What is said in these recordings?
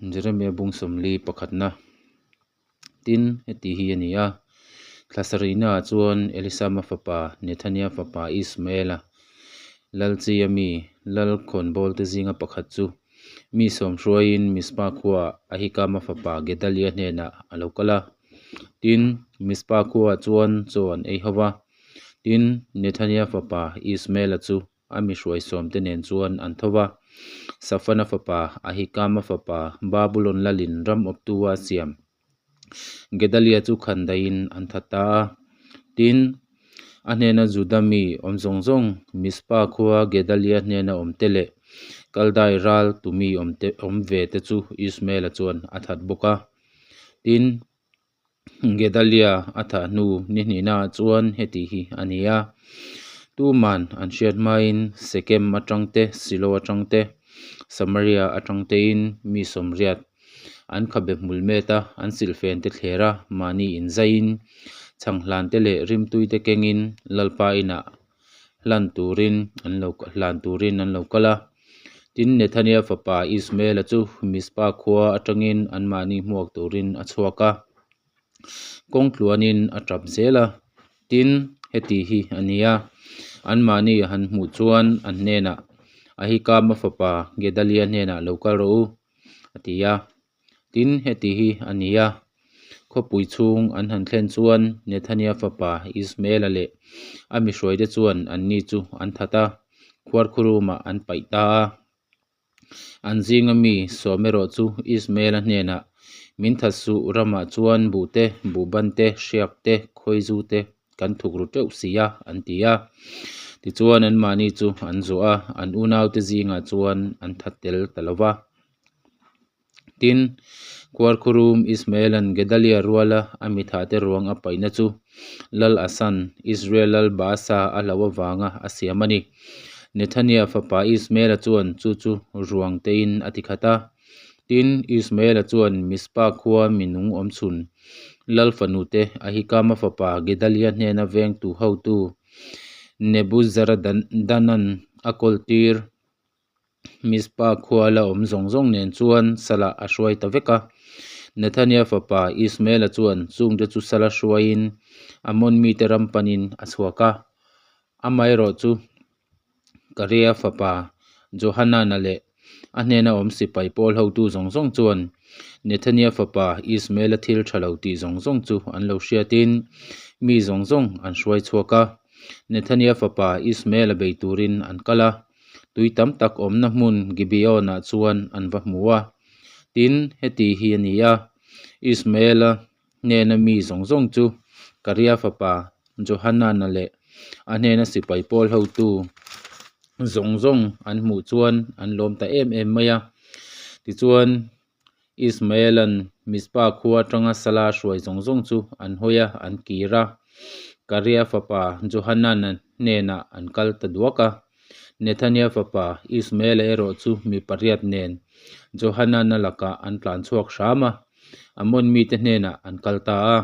Jeremia bung sawmli pakhatna tin heti hi a ni a, thla sarihnaah chuan Elisama fapa Nethania fapa Ismaela Lalchia mi Lal khawnbawlte zinga pakhat chu mi sawm hruaiin Mizpa khuaah Ahikama fapa Gedalia hnenah a lo kal a. Tin, Mizpa khuaah chuan chaw an ei ho va. Tin, Nethania fapa Ismaela chu a mi hruai sawmte nen chuan an tho va. Safana fapa Ahikama fapa Babulon lalin ram awptua a siam Gedalia chu khan daihin an that ta a. Tin, a hnena Juda mi awm zawng zawng, Mizpa khua Gedalia hnena awmte leh Kaldai ral tumi awmte awm ve te chu Ismaela chuan a that bawk a. Tin, Gedalia a thah hnu ni hnihnaah chuan heti hi a ni a, Tuman an hriat hmain Sekem atang te, Silo atang te, Samaria atang tein mi sawmriat an khabe hmul met a, an silhfen te thler a, mahni inzaiin chhanghlan te leh rimtui te kengin Lalpa inah hlan turin an lo hlan turin an lo kal a. Tin, Nethania fapa Ismaela chu Mizpa khua atangin anmahni hmuak turin a chhuak a, kawng tluanin a tap zel a. Tin, heti hi a ni a, anmahni han hmuh chuan an hnenah, Ahikama fapa Gedalia hnenah lo kal rawh u, a ti a. Tin, heti hi a ni a, khawpui chhung an han thlen chuan Nethania fapa Ismaela leh a mi hruaite chuan anni chu an that a, khuarkhurumah an paih ta a. An zinga mi sawm erawh chu Ismaela hnenah, Min that suh, ramah chuan buh te, buhban te, hriak te, khawizu te kan thuk ru teuh si a, an ti a. Tichuan anmahni chu an zawh a, an unaute zingah chuan an that tel ta lo va. Tin, Kuarkhurum Ismaelan Gedalia ruala a mithahte ruang a paihna chu Lal Asan, Israel lal Baasa a hlauh avanga a siam a ni. Nethania fapa Ismaela chuan chu chu ruang tein a ti khat a. Tin, Ismaela chuan Mizpa khua minung awmchhun lal fanute Ahikama fapa Gedalia hnena vengtu hotu Nebuzaradanan a kawltir. Mizpa khua la awm zawng zawng nen chuan Salah a hruai ta vek a. Nethania fapa Ismaela chuan chungte chu Sala hruaiin Ammon mite ram panin a chhuak a. Amaherawh chu Karea fapa Johanana leh a hnena awm sipai pawl hotu zawng zawng chuan Nethania fapa Ismaela thil tha lo tih zawng zawng chu an lo hriatin mi zawng zawng an hruai chhuak a. Nethania fapa Ismaela bei turin an kal a. Tui tam tak awmna hmun Gibeon-ah chuan an va hmu a. Tin, heti hi a ni a, Ismaela hnena mi zawng zawng chu Karia fapa Johanana leh a hnena sipai pawl hotu zawng zawng an hmuh chuan an lawm ta em em mai a. Tichuan, Ismaela'n Mizpa khua atanga Sala hruai zawng zawng chu an hawi a, an kir a. Karea fapa Johanana hnenah an kal ta duak a. Nethania fapa Ismaela erawh chu mi pariat nen Johanana lakah an tlan chhuak hram a, Ammon mite hnenah an kal ta a.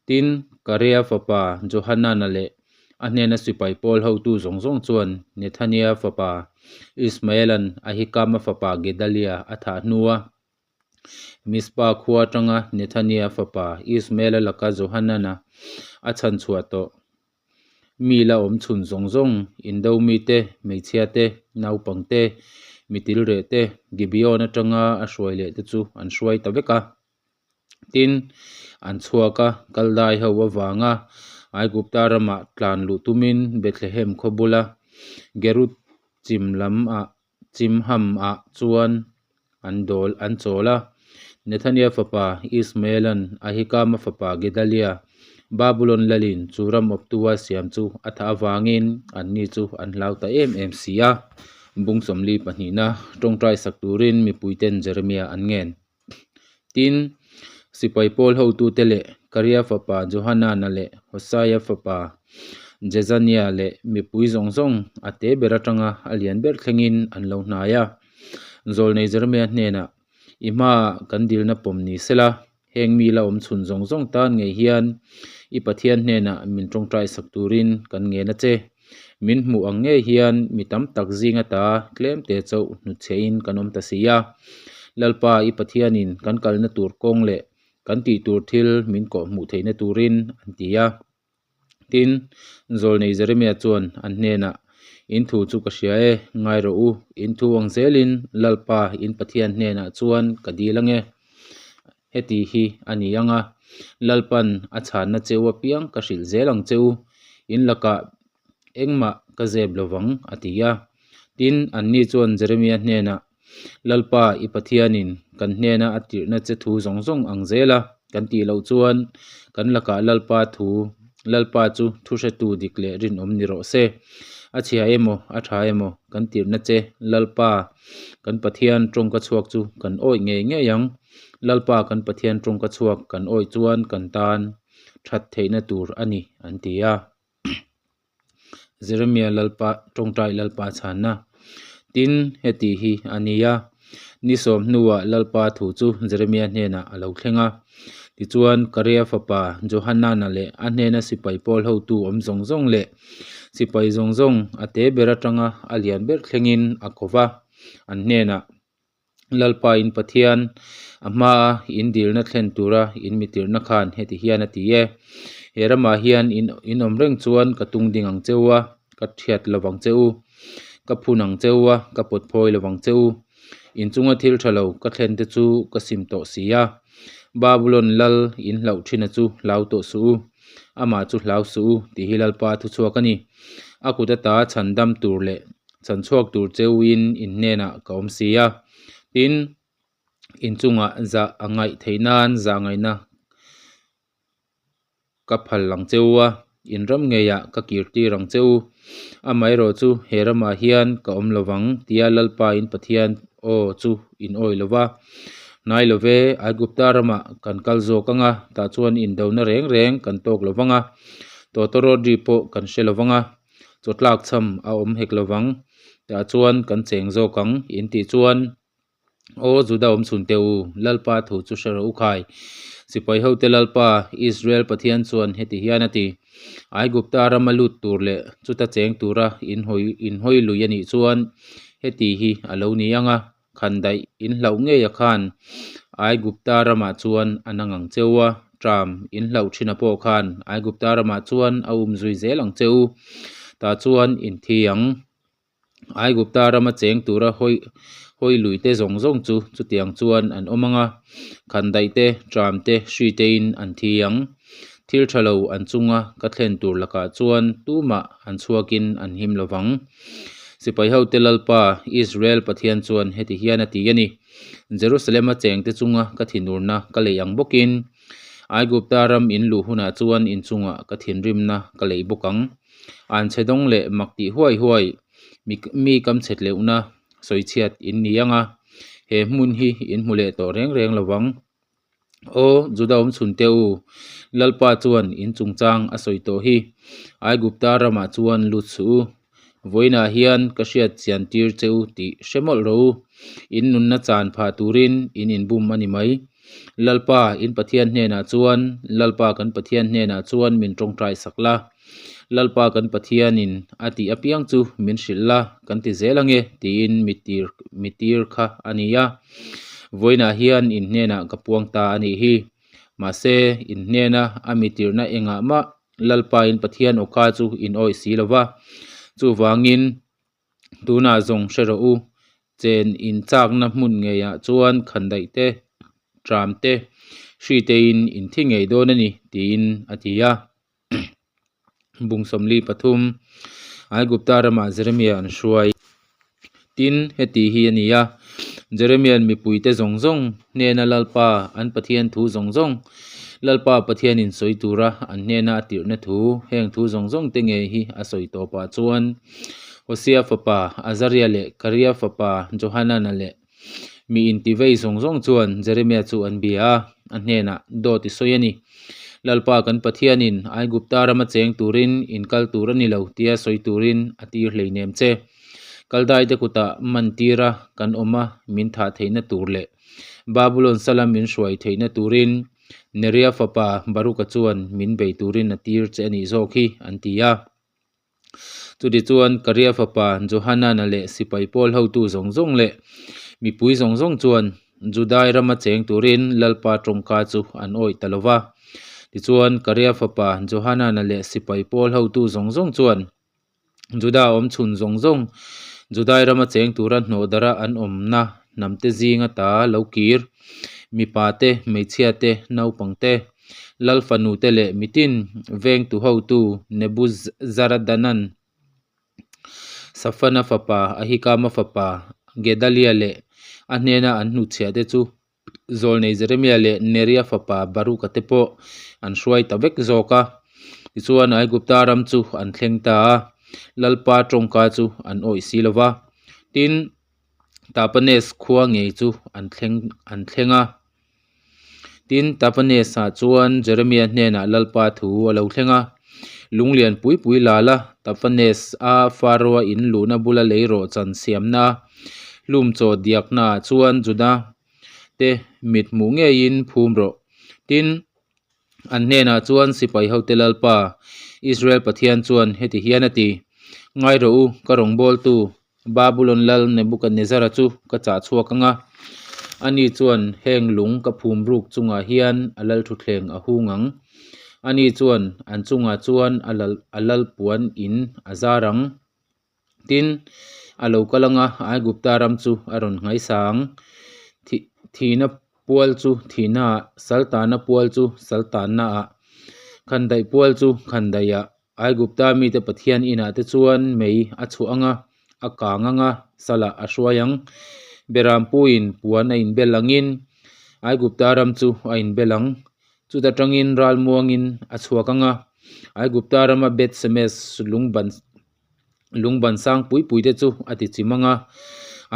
Tin, Karea fapa Johanana leh a hnena sipai pawl hotu zawng zawng chuan Nethania fapa Ismaela'n Ahikama fapa Gedalia a thah hnua Mizpa khua atanga Nethania fapa Ismaela laka Johanana a chhan chhuah tawh mi la awm chhun zawng zawng, indo mite, hmeichhia te, naupang te, mitilreh te, Gibeon atanga a hruai leh te chu an hruai ta vek a. Tin, an chhuak a, Kaldai ho avanga Aigupta ramah tlan luh tumin Bethlehem khaw bula Gerut chim lam ah Chimham ah chuan an dawl an chawl a. Nethania fapa Ismaela'n Ahikama fapa Gedalia Babulon lalin chu ram awptua siam chu a thah avangin anni chu an hlau ta em em si a. Bung sawmli pahnihna tawngtai sak turin mipuiten Jeremia an ngen. Tin, sipai pawl hotute leh Karia fapa Johanana leh Hosaia fapa Jezania leh mipui zawng zawng a te ber atanga a lian ber thlengin an lo hnai a. Zawlnei Jeremia hnenah, I hmaah kan dilna pawm ni sela, heng mi la awm chhun zawng zawng tan ngei hian i Pathian hnenah min tawngtai sak turin kan ngen a che. Min hmuh ang ngei hian mi tam tak zing ata tlem te chauh hnutchhehin kan awm ta si a. Lalpa i Pathianin kan kalna tur kawng leh kan tih tur thil min kawhhmuh theihna turin, an ti a. Tin, zawlnei Jeremia chuan an hnenah, In thu chu ka hria e, ngai rawh u, in thu ang zelin Lalpa in Pathian hnenah chuan ka dil ange. Heti hi a ni ang a, Lalpan a chhanna cheu apiang ka hrilh zel ang che u, in lakah engmah ka zep lo vang, a ti a. Tin, anni chuan Jeremia hnenah, Lalpa, i Pathianin kan hnena a tirhna che thu zawng zawng ang zel a, kan tih loh chuan kan lakah Lalpa thu, Lalpa chu thuhretu dik leh rinawm ni rawh se. A chhia emaw, a tha emaw, kan tirhna che Lalpa, kan Pathian tawngka chhuak chu kan awih ngei ngei ang. Lalpa kan Pathian tawngka chhuak kan awih chuan kan tan that theihna tur a ni, an ti a. Jeremia Lalpa tawngtai Lalpa chhanna. Tin, heti hi a ni a, ni sawm hnuah Lalpa thu chu Jeremia hnenah a lo thleng a. Tichuan, Karea fapa Johanana leh a hnena sipai pawl hotu awm zawng zawng leh sipai zawng zawng a te ber atanga a lian ber thlengin a ko va, an hnenah, Lalpa in Pathian, a hmaa in dilna thlen tura in mitirhna khan heti hian a ti e, He ramah hian in in awm reng chuan ka tung ding ang che u a, ka thiat lo vang che u, ka phun ang che u a, ka pawt phawi lo vang che u. In chunga thil tha lo ka thlen te chu ka sim tawh si a, Babulon lal in hlauh thina chu hlau tawh suh u, amah chu hlau suh u tih hi Lalpa thuchhuak a ni. A kut ata chhandam tur leh Chan chhuak tur cheuin in hnenah ka awm si a, tin, inchungah zah a ngaih theih nan zah ngaihna ka phal ang che u a, in ram ngeiah ka kir tir ang che u. Amaherawh chu he ramah hian ka awm lo vang tia Lalpa in Pathian aw chu in awih lo va. Hnai lo ve, Aigupta ramah kan kal zawk ang a, tah chuan indona reng reng kan tawk lo vang a, tawtawrawt ri pawh kan hre lo vang a. Chaw tlak chham a awm hek lo vang, tah chuan kan cheng zawk ang, in tih chuan, Aw Juda awm chhun teh u, Lalpa thu chu hre rawh u khai. Sipai hote Lalpa, Israel Pathian chuan heti hian a ti, Aigupta rama lut tur leh chuta cheng tura in hawi in hawi lui a nih chuan heti hi a lo ni ang a, Khandaih in hlauh ngei a khan Aigupta ramah chuan a nang ang che u a, ṭam in hlauh ṭhin a pawh khan Aigupta ramah chuan a um zui zel ang che u, tah chuan in thi ang. Aigupta rama cheng tura hawi hawi lui te zawng zawng chu chutiang chuan an awm ang a, khandaih te, ṭam te, hri tein an thi ang. Thil ṭha lo an chunga ka thlen tur lakah chuan tumah an chhuakin an him lo vang. Sipai hote Lalpa, Israel Pathian chuan heti hian a ti a ni, Jerusalem-a chengte chunga ka thinurna ka leih ang bawkin, Aigupta ram in luh hunah chuan in chungah ka thinrimna ka leih bawk ang. Anchhe dawng leh mak tih huai huai, mi kam chhe tleuhna sawichhiat in ni ang a, he hmun hi in hmu leh tawh reng reng lo vang. Aw, Juda awm chhun teh u, Lalpa chuan in chungchang a sawi tawh hi. Aigupta ramah chuan lut suh u. Vawiinah hian ka hriat chian tir che u tih hre mawlh rawh u. In nunna chan phah turin in inbum a ni mai. Lalpa, in Pathian hnenah chuan, Lalpa kan Pathian hnenah chuan min tawngtai sak la. Lalpa kan Pathianin a tih apiang chu min hrilh la, kan ti zel ange, tiin mi tir mi tir kha a ni a. Vawiinah hian in hnenah ka puang ta a nih hi. Mahse, in hnena a mi tirhna engah mah Lalpa in Pathian awka chu in awih si lo va. Chuvangin. Tunah zawng hre rawh u, chen in chakna hmun ngeiah chuan khandaih te, tram te, hri tein in thi ngei dawn a ni, tiin a ti a. Bung 43, Aigupta ramah Jeremia an hruai. Tin, heti hi a ni a, Jeremia'n mipuite zawng zawng hnena Lalpa an Pathian thu zawng zawng, Lalpa Pathianin sawi tura an hnena a tirhna thu, heng thu zawng zawng te ngei hi a sawi tawpah chuan Hosea fapa Azaria leh Karia fapa Johanana leh mi intivei zawng zawng chuan Jeremia chu an bia a, a hnenah dawt i sawi a ni. Lalpa kan Pathianin Aigupta rama cheng turin in kal tur a ni lo tia sawi turin a tir hleinem che. Kaldaite kutah man tira kan awm a, min thah theihna tur leh Babulon sala min hruai theihna turin Neria fapa Baruka chuan min bei turin a tir che a nih zawk hi, an ti a. Chutichuan Karia fapa Johanana leh sipai pawl hotu zawng zawng leh mipui zawng zawng chuan Judai rama cheng turin Lalpa tawngka chu an awih ta lo va. Tichuan, Karea fapa Johanana leh sipai pawl hotu zawng zawng chuan Juda awm chhun zawng zawng Judai rama cheng tura hnawh dara an awmna hnamte zing ata lo kir, mipa te, hmeichhia te, naupang te, lal fanu te leh mitin vengtu hotu Nebuzaradana'n Safana fapa Ahikama fapa Gedalia leh a hnena an hnutchhiah te chu Zawlnei Jeremia leh Neria fapa Baruka te pawh an hruai ta vek zawk a. Tichuan Aigupta ram chu an thleng ta a, Lalpa tawngka chu an awih si lo va. Tin, Tapanes khua ngei chu an thleng an thleng a. Tin, Tapanes-ah chuan Jeremia hnenah Lalpa thu a lo thleng a, Lunglian pui pui la la, Tapanes-a Faro-a in luhna bula leirawh chan siamna, Hlum chaw diaknaah chuan Juda te mit hmuh ngeiin phum rawh. Tin, an hnenah chuan sipai hote Lalpa, Israel Pathian chuan heti hian a ti, Ngai rawh u, ka rawngbawltu Babulon lal Nebukadnezara chu ka chah chhuak ang a, ani chuan heng lung ka phum ruk chungah hian a lal thutthleng a hung ang. Ani chuan an chungah chuan a lal puan in a zar ang. Tin, a lo kal anga Aigupta ram chu a rawn nghaisa ang. Thihna pual chu thihnaah, saltana pual chu saltannaah, khandaih pual chu khandaihah, Aigupta mite Pathian inah te chuan mei a chhuah anga, a kang anga, salah a hruai ang. Berampuiin puan a inbel angin Aigupta ram chu a inbel ang. Chuta tangin ralmuangin a chhuak anga, Aigupta rama Beth-semes lungban Lungban sang pui pui te chu a ti chim ang a,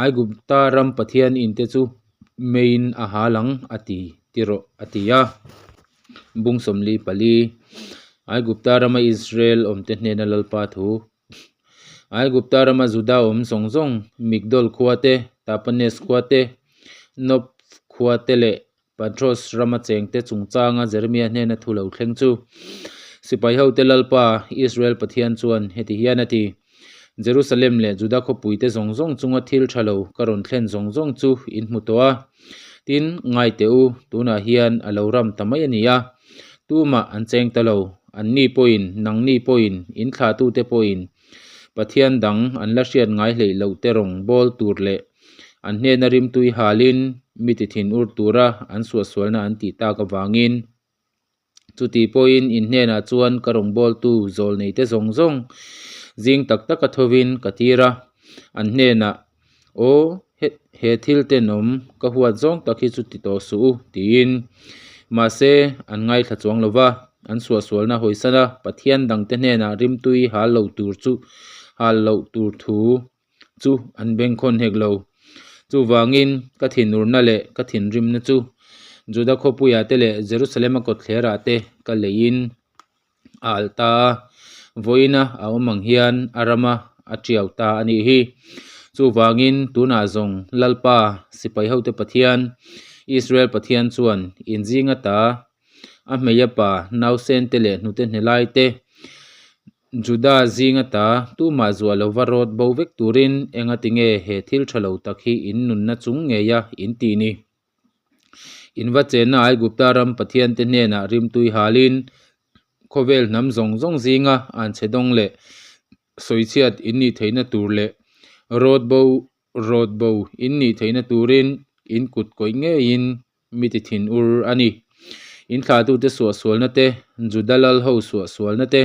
Aigupta ram Pathian in te chu meiin a hal ang a ti ti rawh a ti a. Bung 44, Aigupta rama Israel awmte hnena Lalpa thu. Aigupta rama Juda awm zawng zawng, Migdol khua te, Tapanes khua te, Noph khua te leh Patros rama chengte chungchanga Jeremia hnena thu lo thleng chu Sipai hote Lalpa, Israel Pathian chuan heti hian a ti, Jerusalem leh Juda khawpuite zawng zawng chunga thil tha lo ka rawn thlen zawng zawng chu in hmu tawh a. Tin, ngai teh u, tunah hian a lo ram ta mai a ni a, tumah an cheng ta lo, anni pawhin, nangni pawhin, in thlahtute pawhin Pathian dang an la hriat ngai hleih loh te rawng bawl tur leh an hnena rimtui halin mi ti thin ur tura an suahsualna an tih tak avangin chuti pawhin in hnenah chuan ka rawngbawltu zawl neite zawng zawng zing tak taka thovin ka tir a, an hnenah Aw, he thil tenawm ka huat zawng tak hi chu ti tawh suh u tiin mahse an ngaithla chuang lo va, an suahsualna hawisan a Pathian dangte hnenah rimtui hal lo tur chu hal loh tur thu chu an bengkhawn hek lo. Chuvangin ka thinurna leh ka thinrimna chu Juda khawpuiah te leh Jerusalem-a kawtthlerah te ka leiin a alh ta a, vawiina a awm ang hian a rama a tiau ta a nih hi. Chuvangin tunah zawng Lalpa, sipai hote Pathian, Israel Pathian chuan inzing ata a hmei a pa nausen te leh hnute hnelai te, Juda zing ata tumah zuah lova rawt bo vek turin engati nge he thil tha lo tak hi in nunna chung ngeia in tih ni? In va chenna Aigupta ram pathiante hnenah rimtui halin khawvel hnam zawng zawng zinga an chhe dawng leh sawichhiat in nih theihna tur leh rawt bo rawt bo in nih theihna turin in kut kawih ngeiin Mi ti thin ur a ni. In thlahtute suahsualna te, Juda lal ho suahsualna te,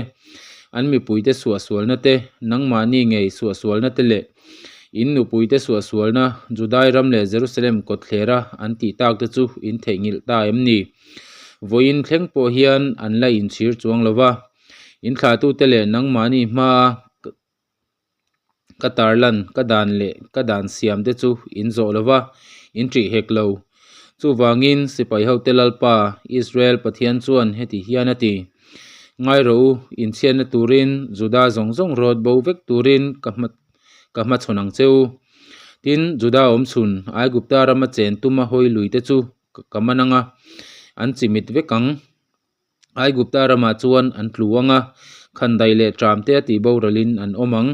an mipuite suahsualna te, nangmahni ngei suahsualna te leh in nupuite suahsualna Judai ram leh Jerusalem kawtthlera an tih tak te chu in theihnghilh ta em ni? Vawiin thleng pawh hian an la inchhir chuang lo va, in thlahtute leh nangmahni hmaa Ka tarlan, ka dan leh ka dan siam te chu in zawh lo va, in ṭih hek lo. Chuvangin sipai hote Lalpa, Israel Pathian chuan heti hian a ti, Ngai rawh u, inchhiatna turin Juda zawng zawng rawt bo vek turin ka hma ka hmachhawn ang che u. Tin, Juda awmchhun, Aigupta rama chen tuma hawi lui te chu ka man ang a, an chimit vek ang. Aigupta ramah chuan an tlu ang a, khandai leh ṭam te a tih boralin an awm ang.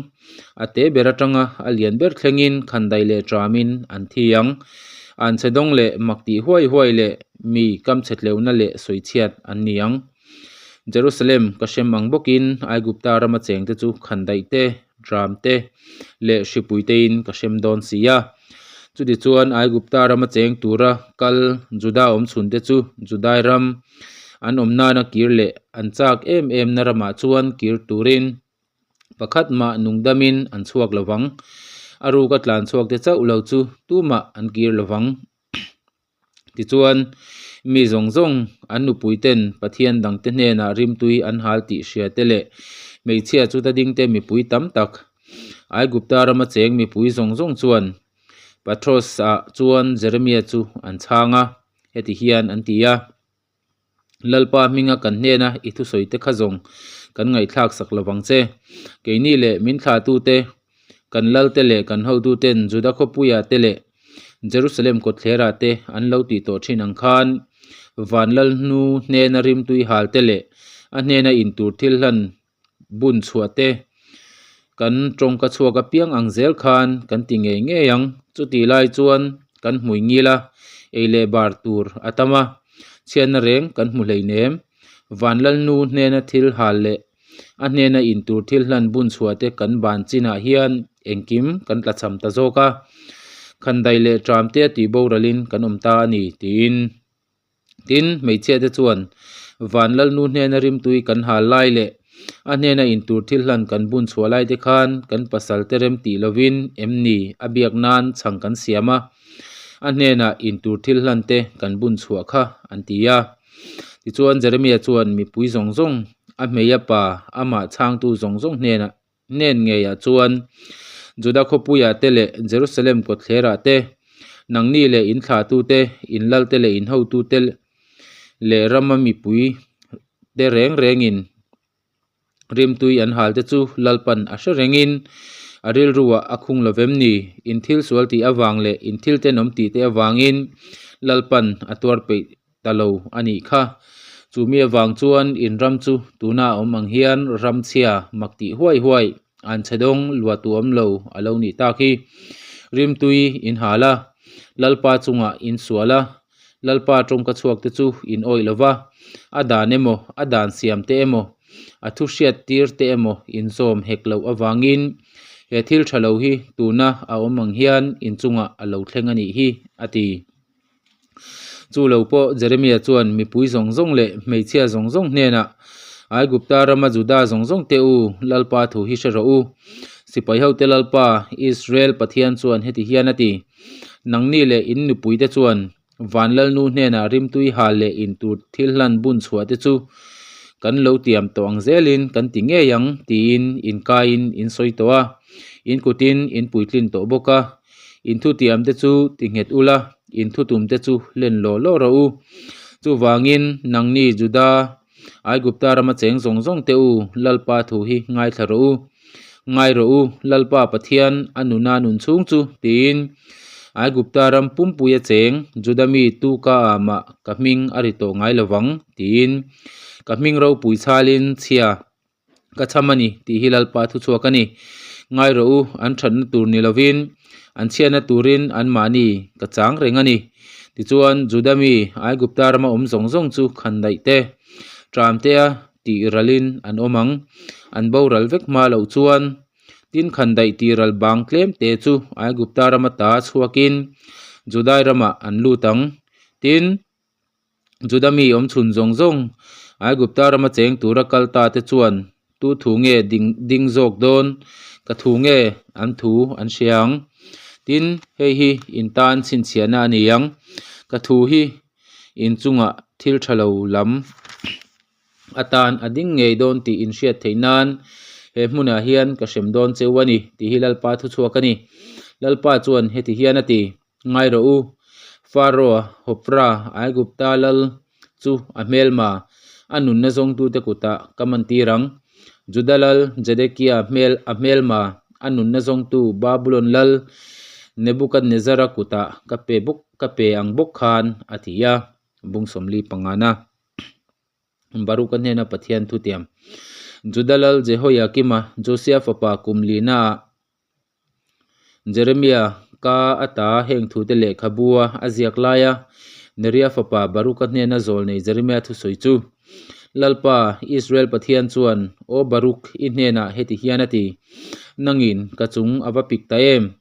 A te ber atanga a lian ber thlengin khandai leh ṭamin an thi ang. Anchhe dawng leh mak tih huai huai leh mi kamchhe tleuhna leh sawichhiat an ni ang. Jerusalem ka hrem ang bawkin Aigupta rama chengte chu khandaih te, ram te leh hripui tein ka hrem dawn si a. Chutichuan Aigupta rama cheng tura kal Juda awmchhunte chu Judai ram an awm nana kir leh an chak em em na ramah chuan kir turin pakhat mah nungdamin an chhuak lo vang. A ruka tlan chhuak te chauh lo chu tumah an kir lo vang. Tichuan, mi zawng zawng an nupuiten Pathian dangte hnenah rimtui an hal tih hria te leh hmeichhia chuta dingte mipui tam tak, Aigupta rama cheng mipui zawng zawng chuan Pathros-ah chuan Jeremia chu an chhang a, heti hian an ti a. Lalpa hminga kan hnena i thusawi te kha zawng kan ngaihthlak sak lo vang che. Keini leh min thlahtute, kan lalte leh kan hotuten Juda khawpuia te leh Jerusalem kawtthlerah te an lo tih tawh thin ang khan van Lalnu hnena rimtui hal te leh a hnena intur thil hlan bun chhuah te kan tawngka chhuak apiang ang zel khan kan ti ngei ngei ang. Chutih lai chuan kan hmui ngil a, ei leh bar tur a tam a, chhiatna reng kan hmu hleinem. Vanlalnu hnena thil hal leh a hnena intur thil hlan bun chhuah te kan ban chinah hian engkim kan tlachham ta zawk a, khandai leh tram te a tih boralin kan awm ta a ni tiin. Tin, hmeichhia te chuan van Lalnu hnena rimtui kan hal lai leh a hnena intur thil hlan kan bun chhuah lai te khan kan pasal te rem tih lovin em ni a biak nan chhang kan siam a, a hnenah intur thil hlan te kan bun chhuah kha an ti a. Tichuan Jeremia chuan mipui zawng zawng, a hmei a pa, amah chhangtu zawng zawng hnenah hnen ngeiah chuan Juda khawpuiah te leh Jerusalem kawtthlerah te, nangni leh in thlahtute, in lalte leh in hotute leh rama mipui te reng rengin rimtui an hal te chu Lalpan a hre rengin a rilruah a khung lo vem ni? In thil sual tih avang leh in thil tenawm tih te avangin Lalpan a tuar peih ta lo a nih kha. Chu mi avang chuan in ram chu tuna a awm ang hian ram chhia mak tih huai huai an chhe dawng luah tu awm lo a lo nih tak hi. Rimtui in hal a, Lalpa chungah in sual a, Lalpa tawngka chhuak te chu in awih lo va, a dan emaw, a dan siam te emaw, a thu hriat tir te emaw in zawm hek loh avangin he thil tha lo hi tuna a awm ang hian in chungah a lo thleng a nih hi, a ti. Chu lo pawh Jeremia chuan mipui zawng zawng leh hmeichhia zawng zawng hnenah, Aigupta rama Juda zawng zawng te u, Lalpa thu hi hre rawh u. Sipai hote Lalpa, Israel Pathian chuan heti hian a ti, Nangni leh in nupuite chuan van Lalnu hnenah rimtui hal leh intur thil hlan bun chhuah te chu kan lo tiam tawh ang zelin kan ti ngei ang tiin inkaiin in sawi tawh a, in kutin in puitlin tawh bawk a. In thutiam te chu ti nghet ula, in thutum te chu len lawh lawh rawh u. Chuvangin, nangni Juda, Aigupta rama cheng zawng zawng te u, Lalpa thu hi ngaithla rawh u. Ngai rawh u, Lalpa Pathian a nuna nun chhung chu, tiin Aigupta ram pumpuia cheng Juda mi tu ka ah mah ka hming a ri tawh ngai lovang, tiin ka hming ropui chhalin chhia. Ka chham a ni tih hi Lalpa thu chhuak a ni. Ngai rawh u, an thatna tur ni lovin an chhiatna turin anmahni ka chang reng a ni. Tichuan, Juda mi Aigupta rama awm zawng zawng chu khandaih te, tram tea tih ralin an awm ang. An boral vek hma loh chuan, tin khandaih tih ral bang tlem te chu Aigupta rama ta chhuakin Judai ramah an lut ang. Tin, Juda mi awm chhun zawng zawng Aigupta rama cheng tura kal ta te chuan tu thu nge ding ding zawk dawn? Ka thu nge an thu an hria ang? Tin, hei hi in tan chhinchhiahna a ni ang. Ka thu hi in chungah thil tha lo lam atan a ding ngei dawn tih in hriat theih nan he hmunah hian ka hrem dawn cheu a ni tih hi Lalpa thuchhuak a ni. Lalpa chuan heti hian a ti. Ngai rawh u, Pharaoh Hopra, Aigupta lal chu a hmelma, a nunna zawngtute kutah ka man tir ang. Juda lal Zedekia hmel a hmelma, a nunna zawngtu Babulon lal Nebukadnezara kutah ka pe bawk ka pe ang bawk khan, a ti a. Bung sawmli pangana. Baruka hnena Pathian thutiam. Juda lal Jehoiakima, Josia fapa kum linaah, Jeremia Ka ata heng thute lehkhabua a ziak laia Neria fapa Baruka hnena zawlnei Jeremia thusawi chu, Lalpa, Israel Pathian chuan, Aw Baruk, i hnenah heti hian a ti, Nangin ka chung a va pik ta em?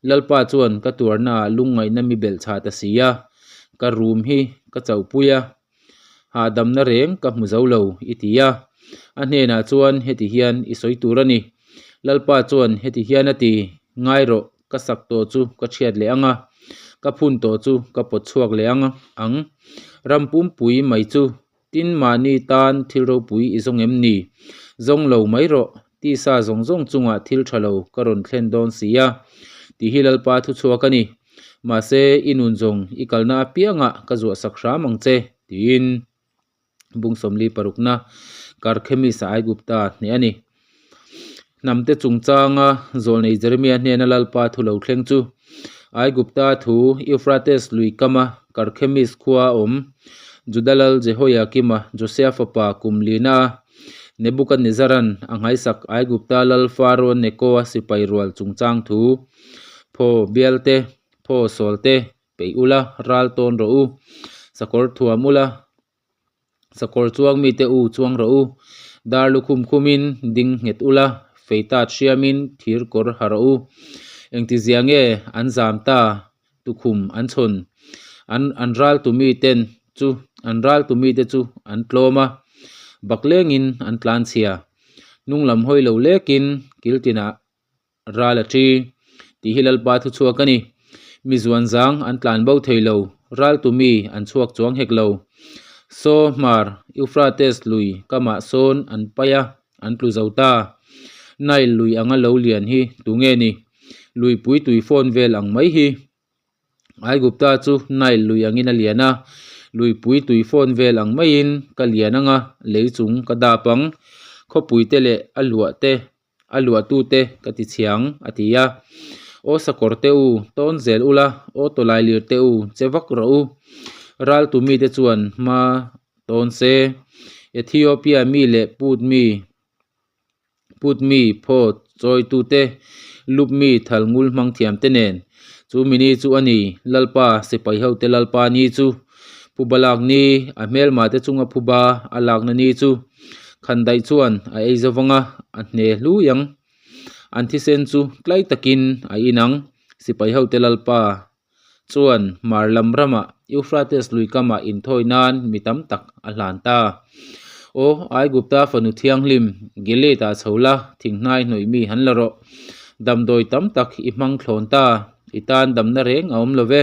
Lalpa chuan ka tuarnaah lungngaihna mi belhchhah ta si a, ka rum hi ka chauhpui a, hahdamna reng ka hmu zo lo, i ti a. A hnenah chuan heti hian i sawi tur a ni. Lalpa chuan heti hian a ti, Ngai rawh, ka sak tawh chu ka chhiat leh ang a, ka phun tawh chu ka pawt chhuak leh ang ang. Ram pumpui mai chu tin mahni tan thil ropui i zawng em ni? Zawng lo mai rawh, tisa zawng zawng chungah thil tha lo ka rawn thlen dawn si a, tih hi Lalpa thuchhuak a ni. Mahse, i nun zawng i kalna apiangah ka zuahsak hram ang che, tiin bung sawmli parukna Karkhemis-a Aigupta hneh a ni. Hnamte chungchanga zawlnei Jeremia hnena Lalpa thu lo thleng chu Aigupta thu Euphrates lui kama Karkhemis khua a awm Juda lal Jehoiakima Josia fapa kum lina a Nebukadnezaran a nghaisak Aigupta lal Faro Nekoa sipai rual chungchang thu Phaw bial te, phaw sawl te peih ula, ral tawn rawh u. Sakawr thuam ula, sakawr chuang mite u chuang rawh u. Dar lukhum khumin ding nghet ula, fei tat hriamin thir kawr ha rawh u. Engtizia nge an zam ta tukhum an chhawn? An an ral tu miten chu an ral tu mite chu an tlawm a, baklengin an tlanchhia. Hnung lam hawi lo lekin kil tinah Ral a ṭi, tih hi Lalpa thu chhuak a ni. Mi zuan zang an tlan bo thei lo, ral tu mi an chhuak chuang hek lo. Saw hmar Euphrates lui kamah sawn an paih a, an tlu zo ta. Nile lui anga lo lian hi tu nge ni? Luipui tui fawn vel ang mai hi. Aigupta chu Nile lui angin a lian a, luipui tui fawn vel ang maiin ka lian anga lei chung ka dap ang. Khawpui te leh a luah te A luahtute ka ti chhiang, a ti a. Aw sakawr te u, tawn zel ula, aw tawlai lir te u, che vak rawh u. Raltu mite chuan hma tawn se. Ethiopia mi leh Put mi, Put mi phaw chawitute, Lup mi thal ngul hmang thiamte nen. Chu mi ni chu a ni, Lalpa, sipai hote Lalpa ni chu. Phuba lak ni, a hmelma te chunga phuba a lakna ni chu Khandaih chuan a ei zo vang a, a hne hlui ang. An thisen chu tlai takin a inang. Sipai hote Lalpa chuan hmar lam ramah Euphrates lui kamah inthawi nan mi tam tak a hlan ta. Aw Aigupta fanu thianghlim, Gilead-ah chho la, thinghnai hnawih mi han la rawh. Damdawi tam tak i hmang thlawn ta, i tan damna reng a awm lo ve.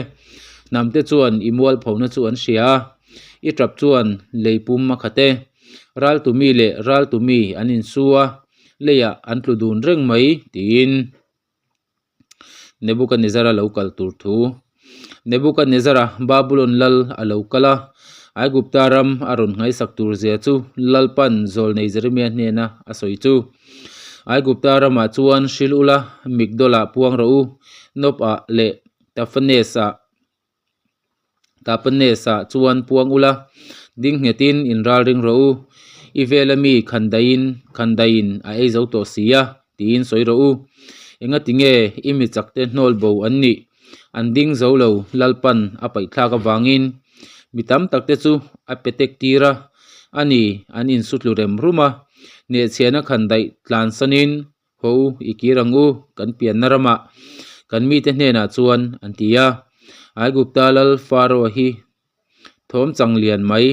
Hnamte chuan i mualphona chu an hria a, i tap chuan lei pum a khat e. Raltu mi leh raltu mi an insu a, leiah an tlu dun reng mai, tiin Nebukanezzara lo kal tur thu. Nebukanezzara Babulon lal a lo kal a, Aigupta ram a rawn nghaisak tur zia chu Lalpan zawlnei Jeremia hnena a sawi chu. Aigupta ramah chuan hril ula, Migdolah puang rawh u, Nop-ah leh Tafanes-ah Tapanes-ah chuan puang ula, ding nghetin in ral ring rawh u, i vela mi khandaiin khandaiin a ei zo tawh si a, tiin sawi rawh u. Engati nge i mi chakte hnawl bo an nih? An ding zo lo Lalpan a paihthlak avangin mi tam takte chu a pe tek tir a, a ni an insutlu rem rum a, hnehchhiahna khandaih tlansanin Ho i kir ang u, kan pianna ramah kan mite hnenah chuan an ti a. Aigupta lal Pharaoh hi thawm chang lian mai,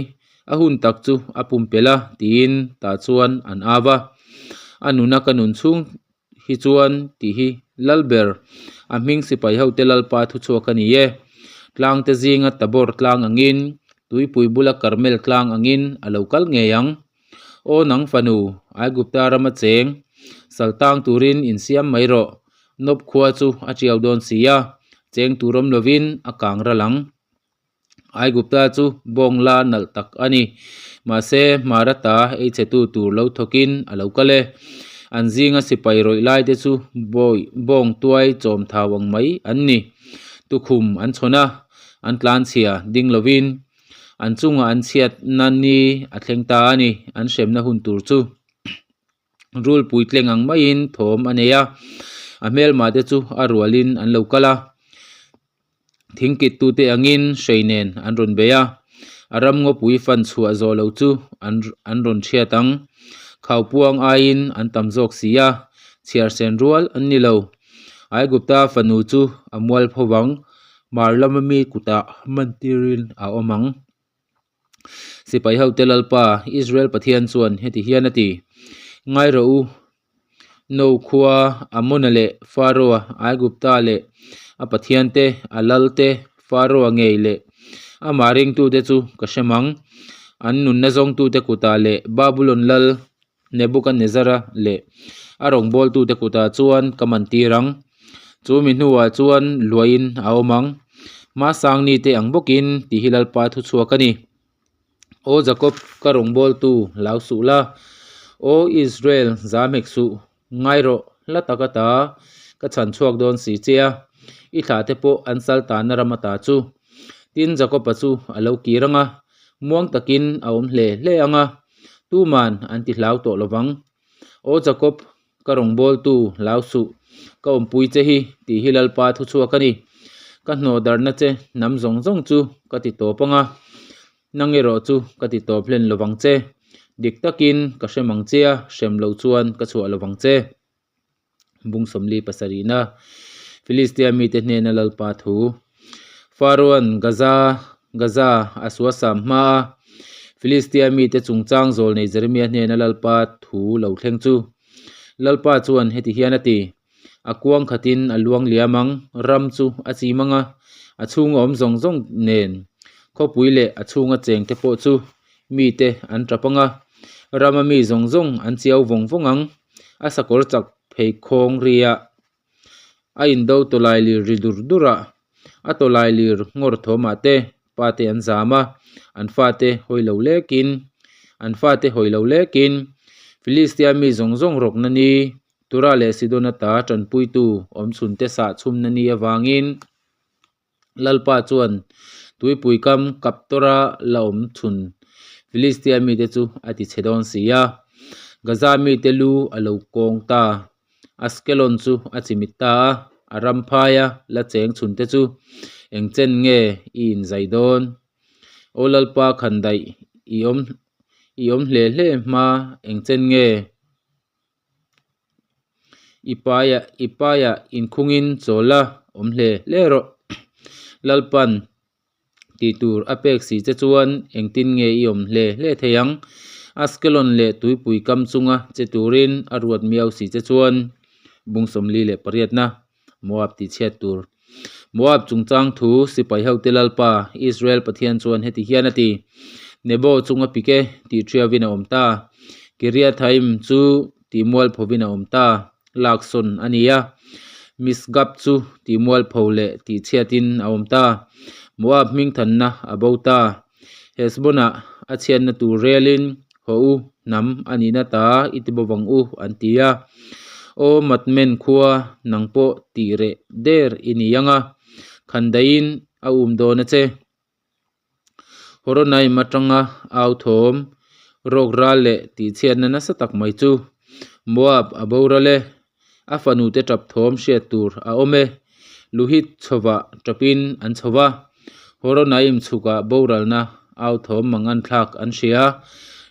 a hun tak chu a pumpelh a tiin tah chuan an au a. A nuna ka nun chhung hi chuan tih hi lal ber, a hming sipai hote lalpa thuchhuak a ni e. Tlangte zinga Tabor tlang angin, tuipui bula Karmel tlang angin a lo kal ngei ang. Aw nang fanu, Aigupta rama cheng, sal tang turin insiam mai rawh, Nob khua chu a tiau dawn si a, cheng tur awm lovin a kang ral ang. Aigupta chu bawng la nalh tak a ni, mahse hmara ta ei chhetu tur lo thawkin a lo kal e. An zinga sipai rawih lai te chu bawi bawng tuai chawm thau ang mai an ni. Tukhum an chhawn a, an tlanchhia ding lovin An chungah an chhiatna ni a thleng ta a ni, an hremna hun tur chu rul puitleng ang maiin thawm a nei a, a hmelmah te chu a rualin an lo kal a. Thingkittute angin hrei nen an rawn bei a, a ram ngawpui fan chhuah zawh loh chu an an rawn chhiat ang. Khaupuang aiin an tam zawk si a, chhiar sen rual an ni lo. Aigupta fanu chu a mual pho vang, mar lama mi kutah mantirin a awm ang. Sipai hote Lalpa, Israel Pathian chuan heti hian a ti, Ngai rawh u, No khua Amona leh Faroa, Aigupta leh a pathiante, a lalte, Faroa ngei leh amah ringtute chu ka hrem ang. An nunna zawngtute kutah leh Babulon lal Nebukanezzara leh a rawngbawltute kutah chuan ka man tir ang. Chu mi hnuah chuan luahin a awm ang. Hmasang nite ang bawkin tih hi Lalpa thu chhuak a ni. Aw Jakob, ka rawngbawltu hlau suh la. Aw Israel, za hmek suh. Ngai rawh, hla tak ata ka chhan chhuak dawn si che a, i thlah te pawh an sal tanna ram ata chu. Tin, Jakob-a chu a lo kir ang a, muang takin a awm hle hle ang a, tuman an ti hlau tawh lo vang. Aw Jakob, ka rawngbawltu hlau suh, ka awmpui che hi, tih hi Lalpa thu chhuak a ni. Ka hnawh darhna che hnam zawng zawng chu ka ti tawp ang a, nang erawh chu ka ti tawp hlen lo vang che. Dik takin ka hrem ang che a, hrem loh chuan ka chhuah lo vang che. Bung sawmli pasarihna, Filistia mite hnena Lalpa thu. Faroan Gaza, Gaza, a suasam hma a, Filistia mite chungchang zawl nei Jeremia hnena Lalpa thu lo thleng chu. Lalpa chuan heti hian a ti, A kuang khatin a luang liam ang, ram chu a chim ang a, a chhunga awm zawng zawng nen khawpui leh a chhunga chengte pawh chu mite an tap ang a, rama mi zawng zawng an chiau vawng vawng ang. A sakawr chak phei khawng ria a indo tawlai lir ri dur dur a, a tawlai lir ngawr thawmah te pa te an zam a, an fate hawi lo lekin an fate hawi lo lekin Filistia mi zawng zawng rawkna ni Tura leh Sidona ta tanpuitu awmchhunte sah chhumna ni avangin Lalpa chuan tuipui kam Kaptora la awm chhun Filistia mite chu a ti chhe dawn si a. Gaza mite lu a lo kawng ta, Askelon chu a chimit ta a, a ram phaia la cheng chhunte chu eng chen nge i inzai dawn? Aw Lalpa khandaih i awm i awm hle hle hma eng chen nge? I paiah i paiah inkhungin chawl la awm hle hle rawh. Lalpan tih tur a pek si che chuan engtin nge i awm hle hle thei ang? Askelon leh tuipui kam chunga che turin a ruat miau si che chuan bung sawmli leh pariatna Moab tih chhiat tur. Moab chungchang thu sipai hote Lalpa, Israel Pathian chuan heti hian a ti, Nebo chunga pik e tih ṭhiavin a awm ta, Kiriathaim chu tih mualphovin a awm ta, laksawn a ni a, Misgab chu tih mualpho leh tih chhiatin a awm ta, Moab hmingthanna a bo ta. Hesbonah a chhiatna tur relin Haw u, hnam a nihna ta i ti bawk ang u, an ti a. Aw Matmen khua, nang pawh tih reh der i ni ang a, khandaiin a um dawn a che. Horonaim atanga au thawm, rawk ral leh tihchhiatna nasa tak mai chu Moab a boral e, a fanute tap thawm hriat tur a awm e. Luhit chhovah tapin an chho va, Horonaim chhukah boralna au thawm mangan thlak an hria.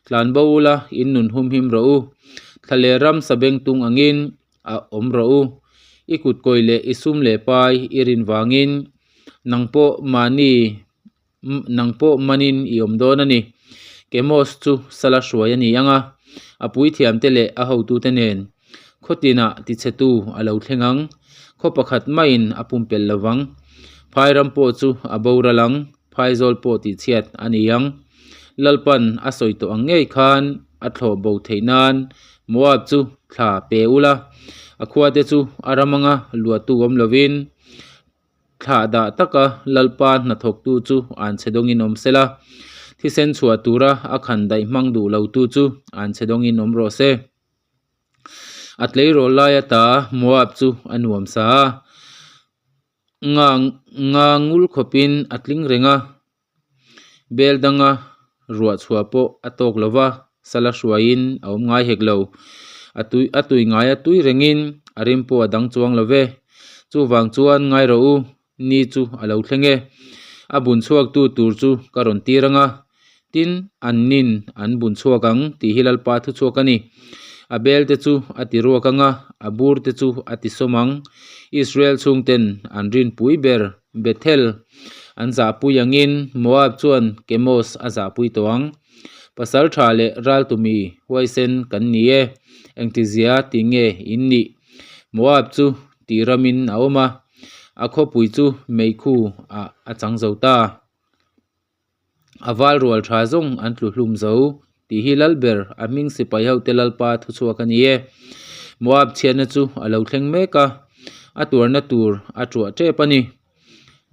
Tlan bo ula, in nun humhim rawh u. Thla leh ram sabeng tung angin a awm rawh u. I kut kawi leh i sum leh pai i rin vangin nang pawh mahni nang pawh manin i awm dawn a ni. Kemos chu sala hruai a ni ang a, a puithiamte leh a hotute nen khaw tinah tichhetu a lo thleng ang. Khaw pakhat maiin a pumpelh lo vang. Phai ram pawh chu a boral ang, phaizawl pawh tihchhiat a ni ang. Lalpan a sawi tawh ang ngei khan a thlawh bo theih nan Moab chu thla pe ula, a khuate chu a ram anga luahtu awm lovin, Thlah dah taka Lalpa hnathawktu chu an chhe dawngin awm sela, thisen chhuah tura a khan daih hmang duh lotu chu an chhe dawngin awm rawh se. A tleirawl lai ata Moab chu a nuam sa a, nga nga ngul khawpin a tling reng a, Bel danga ruah chhuah pawh a tawk lo va, sala hruaiin a awm ngai hek lo. A tui a tui ngai a tui rengin a rim pawh a dang chuang lo ve. Chuvang chuan ngai rawh u. ni chu a lo thleng e. A bun chhuaktu tur chu ka rawn tir ang a, tin, an nin an bun chhuak ang tih hi Lalpa thu chhuak a ni. A bel te chu a ti ruak ang a, a bur te chu a ti sawm ang. Israel chhungten an rinpui ber Bethel an zahpui angin Moab chuan Kemos a zahpui tawh ang. Pasal tha leh raltumi huaisen kan ni e, engtizia ti nge in nih? Moab chu tih ramin a awm a, a khawpui chu meikhu ah a chang zo ta. A val rual tha zawng an tlu hlum zo tih hi lal ber a hming sipai hote Lalpa thuchhuak a ni e. Moab chhiatna chu a lo thleng mek a, a tuarna tur a tuah tep a ni.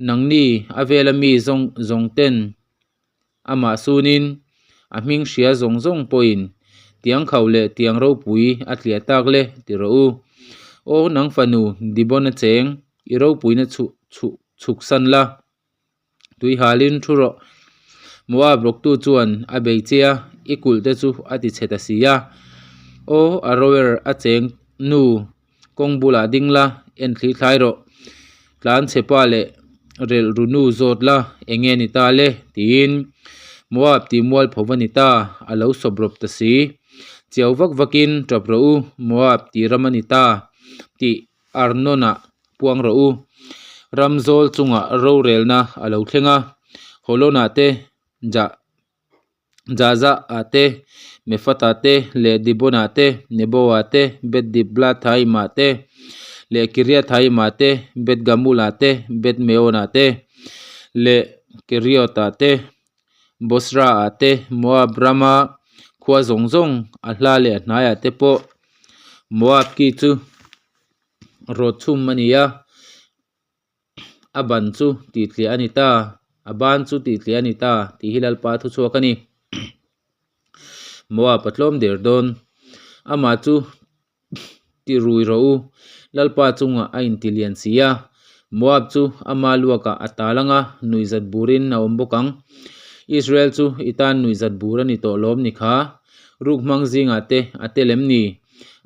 Nangni a vela mi zawng zawng ten Amah sunin a hming hria zawng zawng pawhin tiang khauh leh tiang ropui a tliah tak le ti rawh u. Aw nang fanu Dibon a cheng, i ropuina chhuh chhuh chhuk san la. Tui halin thu rawh. Moab rawktu chuan a bei che a, i kulh te chu a ti chhe ta si a. Aw Aroer a cheng nu Kawng bulah ding la, en thli thlai rawh. Tlan chhe pa leh relh ru nu zawt la, eng nge ni ta le? tiin Moab tih mual pho va ni ta, a lo sawp rawp ta si. Chiau vak vakin tap rawh u, Moab tih ram a ni ta tih Arnon-ah puang rawh u. Ram zawl chungah rorelna a lo thleng a, Holon-ah te jah Jaza ah te, Mefat ah te, leh Dibon ah te, Nebo ah te, Beth Diblathaim ah te, leh Kiriathaim ah te, Beth Gamul ah te, Beth Meon ah te, leh Keriot ah te, Bosra ah te, Moab rama khua zawng zawng a hla leh a hnaiah te pawh Moab ki chu rawt chhum a ni a. A ban chu tih tliah a ni ta, a ban chu tih tliah a ni ta tih hi Lalpa thu chhuak a ni. Moab a tlawm der dawn. Amah chu ti rui rawh u, Lalpa chungah a inti lian si a. Moab chu ama luakah a tal ang a, nuihzat burin a awm bawk ang. Israel chu i tan nuihzat bur a ni tawh lawm ni kha? Ruk hmang zingah te a tel em ni?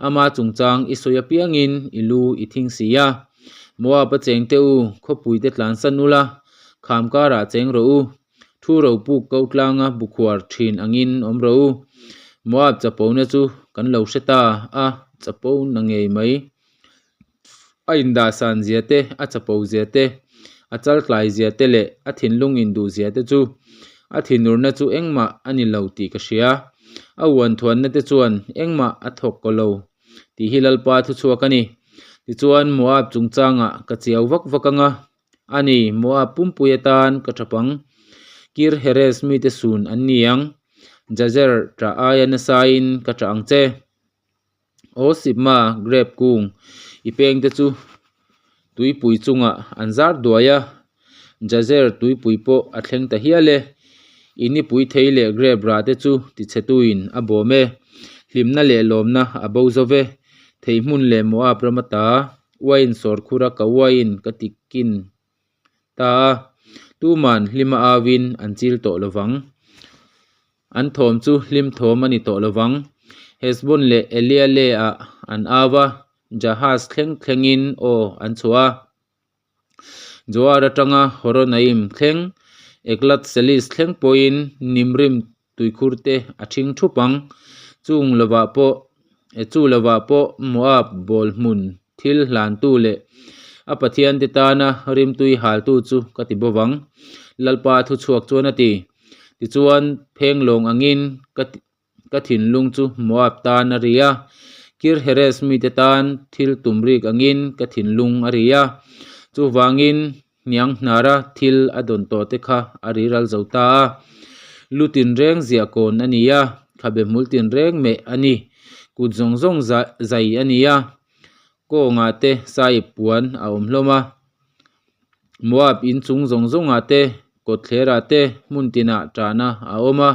Ama chungchang i sawi apiangin i lu i thing si a. Moab a cheng teh u, khawpui te tlansan ula, kham karah cheng rawh u. Thu ro puk ko tlanga bukhuar thin angin awm rawh u. Moab chapona chu kan lo hre ta a, chapo na ngei mai. A indahsan zia te, a chapo zia te, a chaltlai zia te leh a thinlung induh zia te chu a thinurna chu engmah a ni lo tih ka hria. A uanthuanna te chuan engmah a thawk kaw lo tih hi Lalpa thuchhuak a ni. Tichuan Moab chungchangah ka chiau vak vak ang a, a ni, Moab pumpui atan ka thap ang. Kir Heres mite sun an ni ang, Jazer ṭah aia nasain ka ṭah ang che. Aw Sibma grape kung i pengte chu tuipui chungah an zar duai a, Jazer tuipui pawh a thleng ta hial e. I nipui thei leh grape rah te chu tichhetuin a bawm e. Hlimna leh lawmna a bo zo ve. Thei hmun leh Moab ram ata uaiin sawr khura ka uaiin ka ti kin ta a, tuman hlima auin an chil tawh lo vang. An thawm chu hlim thawm a ni tawh lo vang. Hesbon leh Eliale-ah an au a, Jahaz thleng thlengin aw an chhuah a. Zoar atanga Horonaim thleng, Eglat-Selis thleng pawhin Nimrim tuikhur te a ṭhing ṭhup ang. Chung lovah pawh, chu lovah pawh Moab bawl hmun thil hlantu leh a pathiante tana rimtui haltu chu ka ti bawk ang, Lalpa thuchhuak chuan a ti. Tichuan, phenglawng angin ka Ka thinlung chu Moab tan a ri a, Kir Heres mite tan thil tum rik angin ka thinlung a ri a. Chuvangin hniang hnara thil a dawn tawh te kha a ri ral zo ta a. Lu tinreng ziah kawn a ni a, khabe hmul tinreng meh a ni. Kut zawng zawng zai a ni a, kawngah te saiip puan a awm hlawm a. Moab in chung zawng zawngah te, kawtthlerah te hmun tinah ṭahna a awm a,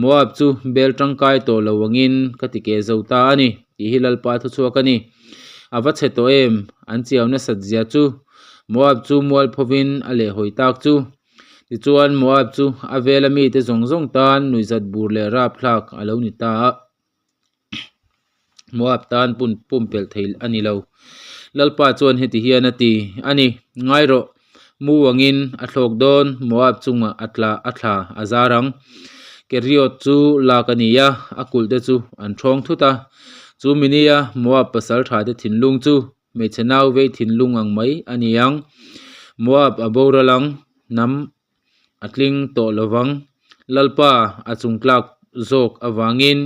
Moab chu bel ṭangkai tawh lo angin ka ti keh zo ta a ni, tih hi Lalpa thuchhuak a ni. A va chhe tawh em? An chiau nasat zia chu Moab chu mualphovin a lehhawi tak chu. Tichuan Moab chu a vela mite zawng zawng tan nuihzat bur leh rapthlak a lo ni ta a. Moab tan pumpelh thei a ni lo. Lalpa chuan heti hian a ti a ni, Ngai rawh, Mu angin a thlawk dawn, Moab chungah a tla a thla a zar ang. Keriot chu lak a ni a, a kulh te chu an ṭhawng thut a. Chu mi nia Moab pasal ṭha te thinlung chu hmeichhe nau vei thinlung ang mai a ni ang. Moab a boral ang, hnam a tling tawh lo vang. Lalpa a chung tlak zawk avangin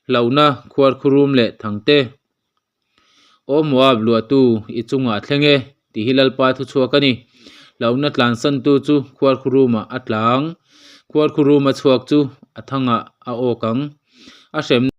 hlauhna khuarkhurum leh thangte Aw Moab luahtu, i chungah a thleng e, tih hi Lalpa thu chhuak a ni. Hlauhna tlansantu chu khuarkhurumah a tla ang, khuarkhuruma chhuak chu a thangah a awk ang. A hremna.